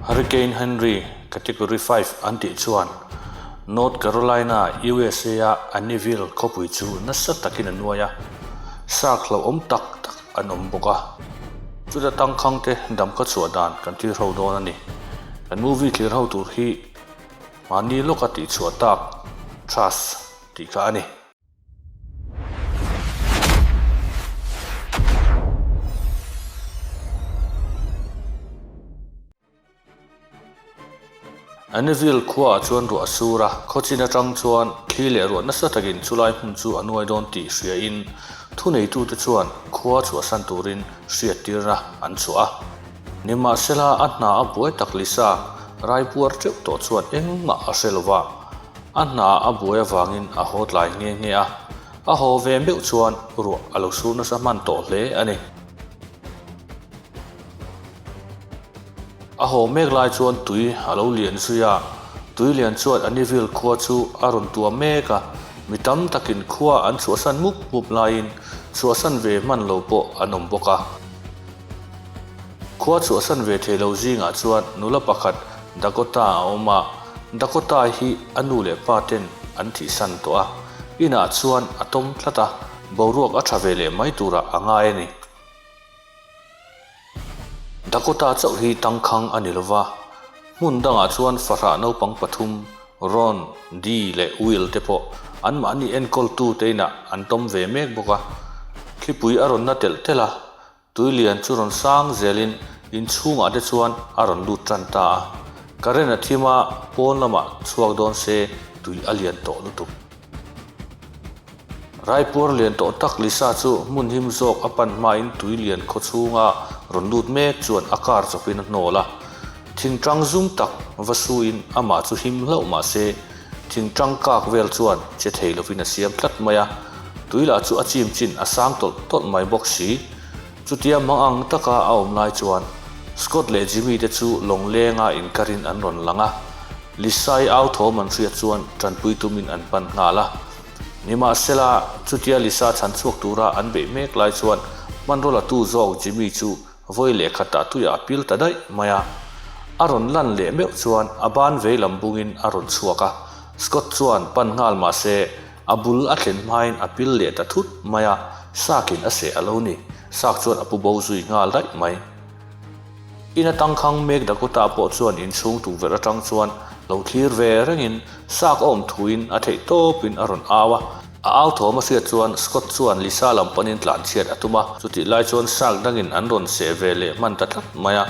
Hurricane Henry Category 5 an tih chuan North Carolina, USA-a Annieville khawpui chu nasa takin a nuai a, shark hlauhawm tak tak an awm bawk a. Chuta tangkhang te dam ka chhuah dan kan thlir ho dawn a ni. Kan movie thlir ho tur hi mahni lawka tihchhuah tak Trust tih kha a ni. Annieville khuaah chuan ruah a sur a, khawchin atang chuan thli leh ruah nasa takin chulai hmun chu a nuai dawn tih hriain thuneitute chuan khua chhuahsan turin hriattirna an chhuah a. Nimahsela a hna a buai tak Lisa raipuar teuh tawh chuan engmah a hre lova, a hna a buai avangin a haw tlai nghe nghe a, a haw ve meuh chuan ruah a lo sur nasa hman tawh hle a ni. A haw mek lai chuan tui a lo lian zui a, tui lian chuan Annieville khua chu a rawn tuam mek a, mi tam takin khua an chhuahsan mup mup laiin chhuahsan ve hman lo pawh an awm bawk a. Khua chhuahsan ve thei lo zingah chuan nula pakhat Dakota a awm a, Dakota hi a nu leh pa ten an thihsan tawh a, inah chuan a tawm tlat a, boruak a tha ve leh mai turah a ngai a ni. Dakota chauh hi tangkhang a ni lova, hmun dangah chuan fahrah naupang pathum, Ron, Dee leh Will te pawh anmahni enkawltu te inah an tawm ve mek bawk a. Thlipui a rawn na telh telh a, tui lian chu rawn sang zelin inchhungah te chuan a rawn lut tan ta a. Current a thim a, pawn lamah chhuak dawn se tui a lian tawh lutuk. Raipuar lian tawh tak Lisa chu hmun him zawk a pan hmain tui lian khaw chhunga rawn lut mek chuan a car chawpin a hnawl a. Thingtang zum tak va suin amah chu him hlauh mah se thingtang kak vel chuan che thei lovin a siam tlat mai a. Tui lah chu a chim chin a sang tawlh tawlh mai bawk si. Chutia hmang ang taka a awm lai chuan Scott leh Jimmy te chu lawng lenga inkarin an rawn lang a. Lisa-i au thawm an hriat chuan tanpui tumin an pan nghal a. Nimahsela, chutia Lisa chhan chhuak tura an beih mek lai chuan hmanraw latu zawk Jimmy chu vawi leh khatah tuiah a pil ta daih mai a. A rawn lan leh meuh chuan a ban vei lam bungin a rawn chhuak a. Scott chuan pan nghal mahse a bul a thlen hmain a pil leh ta thut mai a, Sakin a seh a lo ni. Sak chuan a pu bo zui nghal daih mai. In atangkhang mek Dakota pawh chuan inchhung tukverh atang chuan lo thlir ve rengin sak a awm thuin a theih tawpin a rawn au a. A au thawm a hriat chuan Scott chuan Lisa lam panin tlanchhiat a tum a, chutih lai chuan sak dangin an rawn seh ve leh hman ta tlat mai a.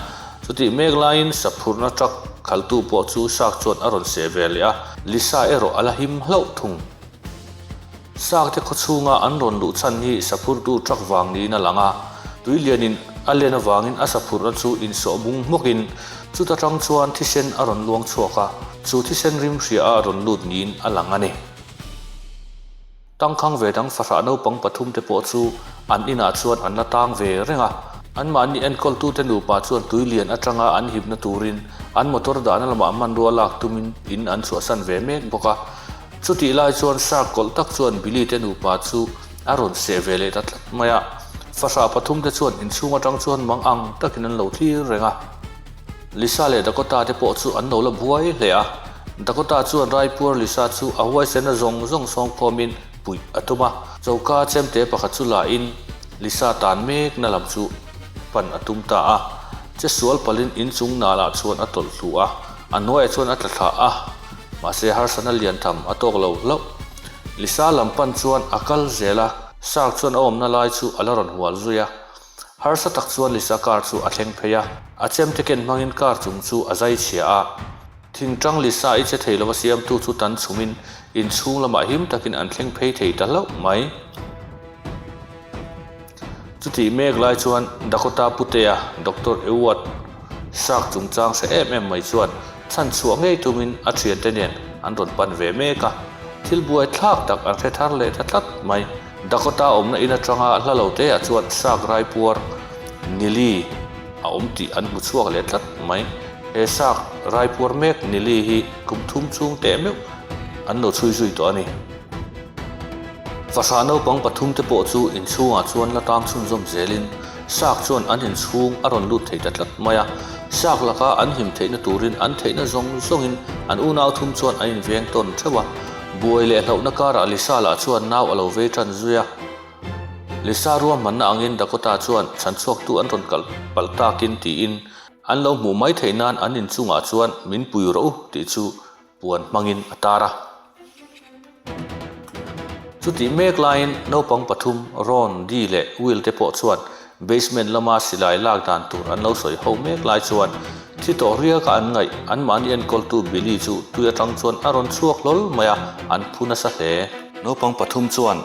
Chutih mek laiin saphurna truck khaltu pawh chu sak chuan a rawn seh ve leh a, Lisa erawh a la him hlauh thung. Sakte khaw chhunga an rawn luh chhan hi saphurtu truck vang niin a lang a, tui lianin a len avangin a saphurna chu insawh bung hmawkin chuta tang chuan thisen a rawn luang chhuak a, chu thisen rim hria a rawn lut niin a lang a ni. Tangkhang ve dang fahrah naupang pathumte pawh chu an inah chuan an la tang ve reng a, anmahni enkawltute nupa chuan tui lian atanga an hipna turin an motor dahna lamah hmanrua lak tumin in an chhuahsan ve mek bawk a. Chutih lai chuan shark kawlh tak chuan Billy te nupa chu a rawn seh ve leh ta tlat mai a. Fahrah pathum te chuan inchhung atang chuan mang ang takin an lo thlir reng a. Lisa leh Dakota te pawh chu an lo la buai hle a. Dakota chuan Raipuar Lisa chu a huaisenna zawng zawng sawngkhawmin puih a tum a. Choka chemte pakhat chu la in Lisa tan mekna lam chu pan a tum ta a. Che sual palin inchung nalah chuan a tawlh hlu a. A hnuaiah chuan a tla thla a, mahse harsatna lian tham a tawk lo hlauh. Lisa lam pan chuan a kal zel a, Shark chuan a awmna lai chu a la rawn hual zui a. Harsa tak chuan Lisa car chu a thleng phei a, a chemte ken hmangin car chung chu a zai chhia a. Thingtang Lisa i che thei lova siamtu chu tan chhumin inchhung lamah him takin an thleng phei thei ta hlauh mai. Chutih mek lai chuan Dakota Putea, Doctor Ewart, Shark chungchang hre em em mai chuan chhan chhuah ngei tumin a thiante nen an rawn pan ve mek a. Thil buai thlak tak an hre thar leh ta tlat mai. Dakota awmna in atanga hla lo te ah chuan Shark raipuar Nili a awm tih an hmu chhuak leh tlat mai. He Shark raipuar mek Nili hi kum thum chhung teh meuh an lo chhui zui tawh a ni. Fahrah naupang pathumte pawh chu inchhungah chuan la tang chhunzawm zelin. Shark chuan an inchhung a rawn lut thei ta tlat mai a. Shark laka an him theihna turin an theihna zawng zawngin an unau thum chuan an inveng tawn theuh a. Buai leh hlauhna karah Lisa lah chuan nau a lo vei tan zui a. Lisa ruahmanna angin Dakota chuan chhanchhuaktu an rawn kal palh takin tiin an lo hmuh mai theih nan an inchungah chuan min pui rawh u tih chu puan hmangin a tar a. Chutih mek laiin naupang pathum Ron, Dee leh Will te pawh chuan basement lama silai lak dan tur an lo sawi ho mek lai chuan thi tawh riaka an ngaih anmahni enkawltu Billy chu tui atang chuan a rawn chhuak hlawl mai a, an phu nasa hle. Naupang pathum chuan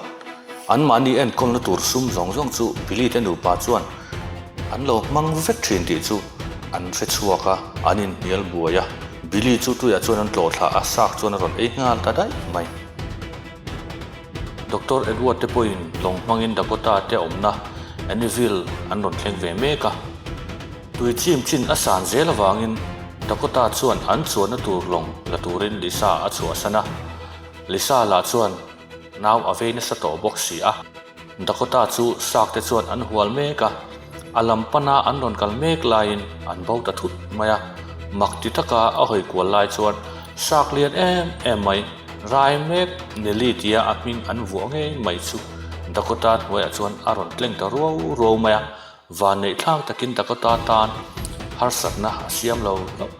anmahni enkawlna tur sum zawng zawng chu Billy te nupa chuan An lo hmang vek thin tih chu an hre chhuak a, an inhnial buai a. Billy chu tuiah chuan an tlawh thla a, shark chuan a rawn ei nghal ta daih mai. Doctor Edward te pawhin lawng hmangin Dakota te awmna Annieville an rawn thleng ve mek a. Tui chim chin a san zel avangin Dakota chuan an chuanna tur lawng la turin Lisa a chhuahsan a. Lisa lah chuan nau a vei nasa tawh bawk si a. Dakota chu shark te chuan an hual mek a, a lam pana an rawn kal mek laiin an bo ta thut mai a. Mak ti taka a hawi kual lai chuan shark lian em em mai, rai mek Nelly tia a hming an vuah ngei mai chu Dakota hnuaiah chuan a rawn tleng ta ruau ruau mai a. Vanneih thlak takin Dakota tan harsatna a siam lo hlauh.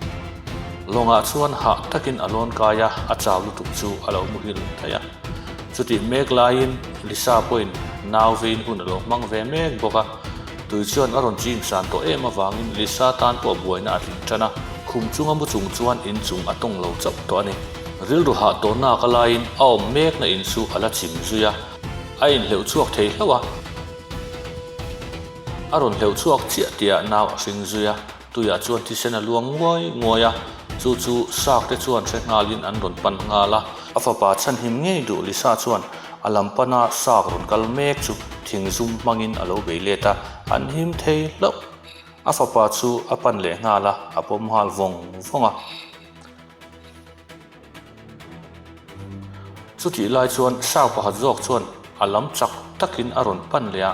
Lawngah chuan hah takin a lawn kai a, a chau lutuk chu a lo muhil thei a. Chutih mek laiin Lisa pawhin nau vein hun a lo hmang ve mek bawk a. Tui chuan a rawn ching san tawh em avangin Lisa tan pawh buaina a tling tan a. Khum chunga mu chung chuan inchung a tawng lo chauh tawh a ni. Rilru hah tawh nak a laiin a awm mekna in chu a la chim zui a, a inhleuh chhuak thei hlauh a. A rawn hleuh chhuak chiah tihah nau a hring zui a, tuiah chuan thisen a luang nguai nguai a, chu chu Shark te chuan hre nghalin an rawn pan nghal a. A fapa chhanhim ngei duh Lisa chuan a lam pana Shark rawn kal mek chu thing zum hmangin a lo bei let a, an him thei hlauh. A fapa chu a pan leh nghal a, a pawm nghal vawng vawng a. Chutih lai chuan Shark pakhat zawk chuan a lam chak takin a rawn pan leh a,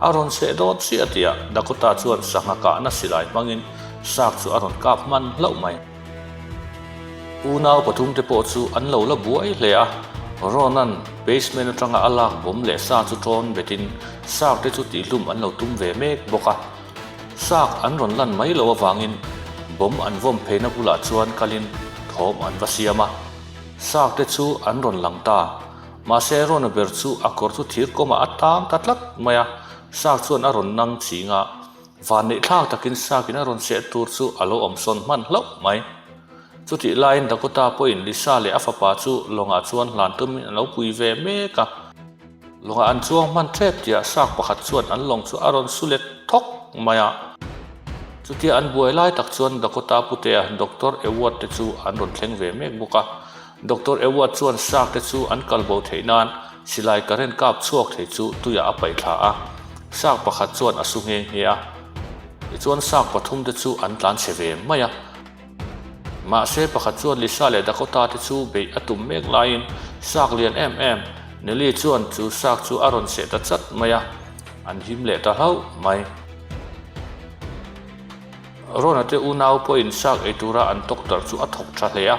a rawn seh dawn chiah tihah Dakota chuan sangha kahna silai hmangin Shark chu a rawn kap hman hlauh mai. Unau pathumte pawh chu an lo la buai hle a, Ron-a'n basement atanga a lak bawm leh sa chu tawn betin Shark te chu tihhlum an lo tum ve mek bawk a. Shark an rawn lan mai loh avangin bomb an vawm pheina bulah chuan kalin thawm an va siam a. Shark te chu an rawn lang ta. Mahse Rona ber chu a kawr chu thir kawmah a tang ta tlat mai a, Shark chuan a rawn nang ching a. Vanneih thlak takin Shark in a rawn seh tur chu a lo awm sawn hman hlauh mai. Chutih laiin Dakota pawhin Lisa leh a fapa chu lawngah chuan hlan tumin a lo pui ve mek a. Lawngah an chuang hman tep tihah shark pakhat chuan an lawng chu a rawn su let thawk mai a. Chutia an buai lai tak chuan Dakota putea Doctor Ewart te chu an rawn thleng ve mek bawk a. Doctor Ewart chuan shark te chu an kal bo theih nan silai current kap chhuak thei chu tuiah a paih thla a. Shark pakhat chuan a su nghe nghe a. Tichuan shark pathum te chu an tlan chhe ve mai a. Mahse, pakhat chuan Lisa leh Dakota te chu beih a tum mek laiin shark lian em em Nelly chuan chu shark chu a rawn seh ta chat mai a, an him leh ta hlauh mai. Rona te unau pawhin shark ei tura an doctor chu a thawk tha hle a,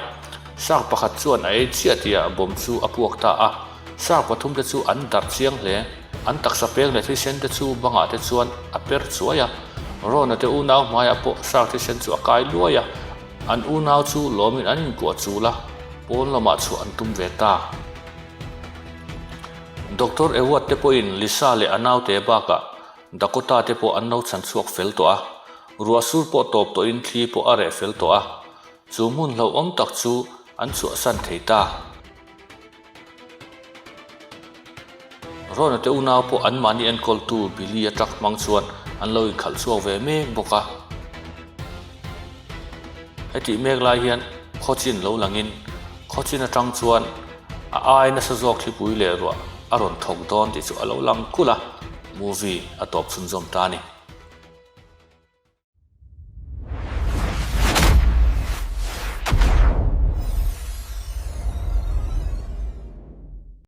shark pakhat chuan a ei chiah tihah bomb chu a puak ta a, shark pathum te chu an darh chiang hle. An taksa peng leh thisen te chu bangah te chuan a per chuai a, Rona te unau hmaiah pawh shark thisen chu a kai luai a, an unau chu lawmin an inkuah chul a, pawn lamah chhuah an tum ve ta. Doctor Ewart te pawhin Lisa leh a naute bakah Dakota te pawh an lo chhan chhuak fel tawh a, ruah sur pawh tawp tawhin thli pawh a reh fel tawh a, chu hmun hlauhawm tak chu an chhuahsan thei ta. Rona te unau pawh anmahni enkawltu Billy a truck hmang chuan an lo inkhalh chhuak ve mek bawk a. Hetih mek lai hian khawchin lo langin khawchin atang chuan a ai nasa zawk thlipui leh ruah a rawn thawk dawn tih chu a lo lang kulh a, movie a tawp chhunzawm ta a ni.